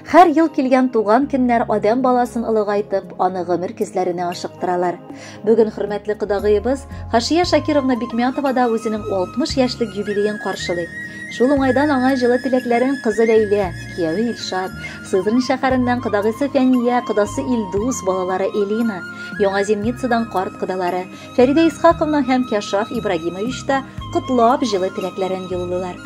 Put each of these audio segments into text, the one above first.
Һәр ел килгән туган көннәр адәм баласын олыгайтып, аны гомер көзләренә ашыктыралар. Бүген хөрмәтле кодагыебыз Хашия Шакировна Бикмятова да үзенең 60 яшьлек юбилеен каршылый. Шул уңайдан аңа җылы теләкләрен кызы Ләйлә, кияве Илшат, Сызрань шәһәреннән кодагыйсы Фәния, кодасы Илдус, балалары Элина, Яңа Зимницадан карт кодалары Фәридә Исхаковна һәм Кәшаф Ибрагимович та котлап җылы теләкләрен юллыйлар.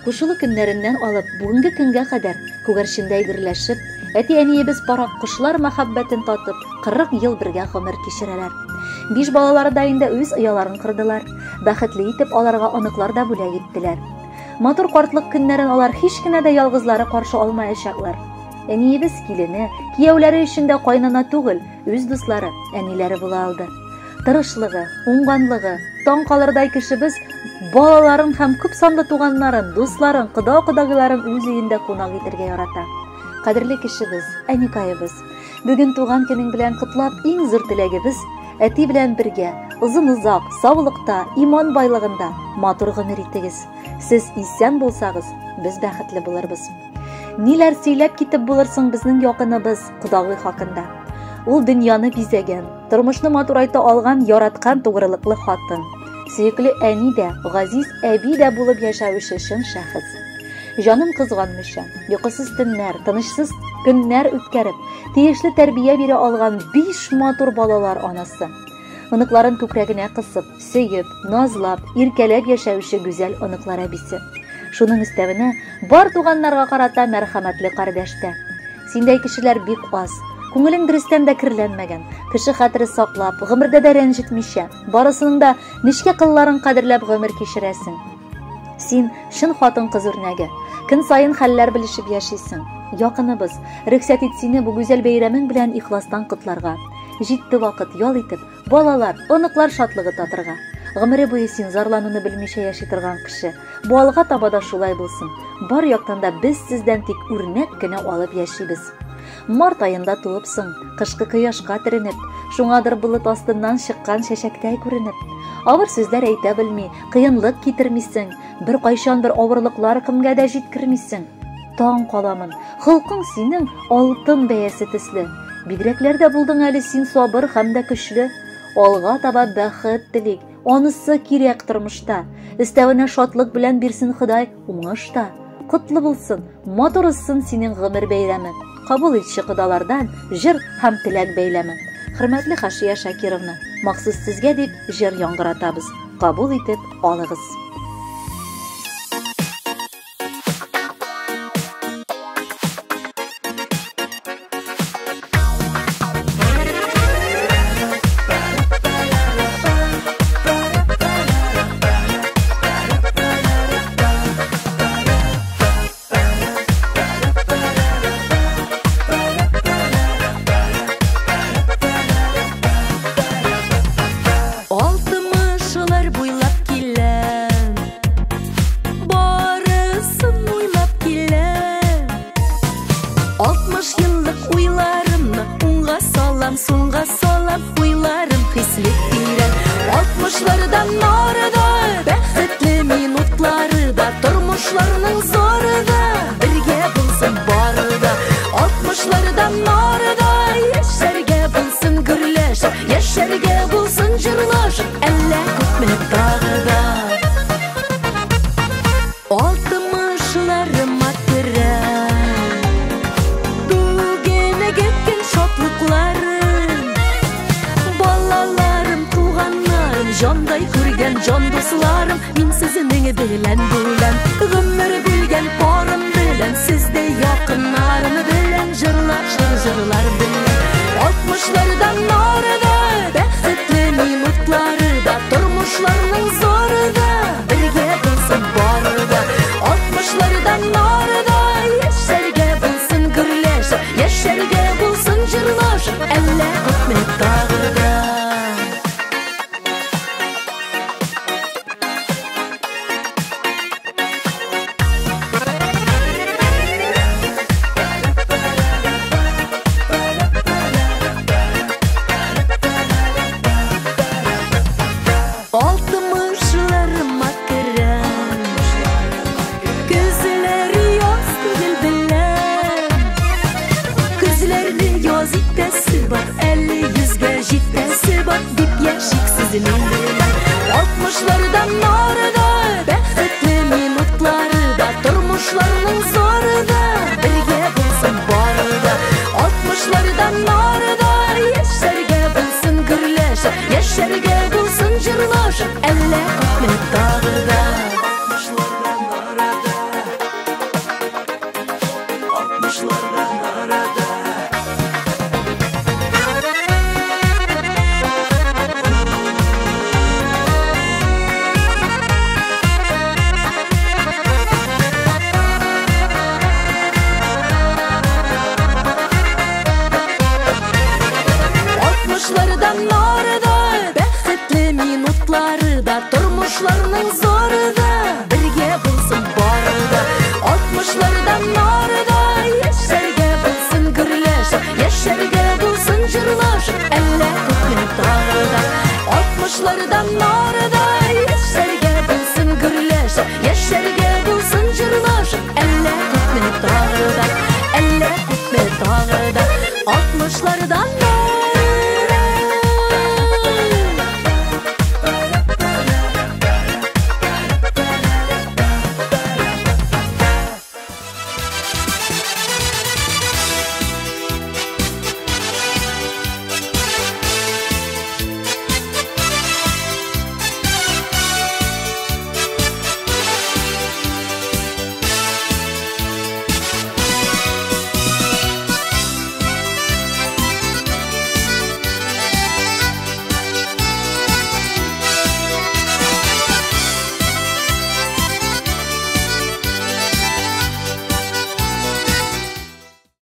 Кушылу көннәреннән алып бүгенге көнгә кадәр күгәрчендәй гөрләшеп, әти-әниебез парак кошлар мәхәббәтен татып, 40 ел бергә гомер кичерәләр. Биш балалары да инде үз ояларын кордылар. Бәхетле итеп аларга оныклар да бүләк иттеләр. Матур картлык көннәрен алар һич кенә дә ялгызлары каршы алмаячаклар. Әниебез килене, кияүләре өчен дә кайнана түгел, үз дуслары, әниләре була алды. Тырышлыгы, уңганлыгы, таң калырдай кешебез балаларын һәм күп санлы туганнарын, дусларын, кода-кодагыйларын үз өендә кунак итәргә ярата. Кадерле кешебез, әникаебыз, бүген туган көнең белән котлап, иң зур теләгебез әти белән бергә озын-озак, саулыкта, иман байлыгында матур гомер итегез. Сез исән булсагыз, без бәхетле булырбыз. Ниләр сөйләп китеп булыр соң безнең якыныбыз, кодагый хакында? Ул дөньяны бизәгән, тормышны матурайта алган яраткан тугрылыклы хатын. Сөекле әни дә, газиз әби дә булып яшәүче чын шәхес. Җанын кызганмыйча, йокысыз төннәр, тынычсыз көннәр үткәреп, тиешле тәрбия бирә алган биш матур балалар анасы. Оныкларын күкрәгенә кысып, сөеп, назлап, иркәләп яшәүче гүзәл оныклар әбисе. Шуның өстәвенә, бар туганнарга карата мәрхәмәтле кардәш тә. Синдәй кешеләр бик аз. Күңелең дөрестән дә керләнмәгән, кеше хәтере саклап, гомердә дә рәнҗетмичә, барысының да нечкә кылларын кадерләп гомер кичерәсең. Син чын хатын-кыз үрнәге. Көн саен хәлләр белешеп яшисең. Якыныбыз, рөхсәт ит сине бу гүзәл бәйрәмең белән ихластан котларга. Җитте вакыт ял итеп, балалар, оныклар шатлыгы татырга. Гомере буе син зарлануны белмичә яши торган кеше. Бу алга таба да шулай булсын. Бар яктан да без сездән тик үрнәк кенә алып яшибез. Март аенда туыпсың, кышкы кояшка төренеп, шуңадыр болыт астыннан чыккан чәчәктәй күренеп. Авыр сүзләр әйтә белми, кыенлык китермисең, бер кайчан бер авырлыклар кемгә дә җиткермисең. Таң каламын, холкың синең алтын бәясе төсле. Бигрәкләр дә булдың әле син сабыр һәм дә көчле. Алга таба бәхет телик, анысы кирәк тормышта. Өстәвенә шатлык белән бирсен Ходай уңыш та. Котлы булсын, матур узсын синең гомер бәйрәме. Кабул итче кодалардан җыр һәм теләк бәйләме. Хөрмәтле Хашия Шакировна, махсус сезгә дип җыр яңгыратабыз. Кабул итеп алыгыз. Алтымышлар буйлап киләм, барысын уйлап киләм. 60 еллык уйларымны уңга салам, сулга салам, уйларым хисле тирән. 60лардан ары да, бәхетле минутлары да, тормышларның зары да, бергә булсын бары да. 60лардан ары да, яшәргә булсын гөрләшеп, яшәргә булсын җырлашып, әллә күпме тагы да. Алтымышларыма керәм, бүгенге көн шатлыкларын, балаларым, туганнарым, җандай күргән җан дусларым, мин сезнең белән бүләм. Гомер бүлгән парым белән, сездәй якыннарым белән, җырлашыр җырлар белән. 60лардан ары да, бәхетле минутлары да, тормышларның зары да, бергә булсын бары да. 60лардан ары да, яшәргә булсын гөрләшеп, яшәргә булсын җырлашып, әллә күпме тагы да. Алтымышларыма керәм, көзләре яз түгел беләм. җитәсе бар, дип яшик сезнең белән. Алтмышлардан ары да, бәхетле минутлары да, тормышларның зары да, бергә булсын бары да. Алтмышлардан ары да, яшәргә булсын гөрләшеп, яшәргә булсын җырлашып, әллә күпме тагы да. Алтмышлардан ары да, алтмышлардан ары да. Алтмышлардан ары да, бәхетле минутлары да, тормышларның зары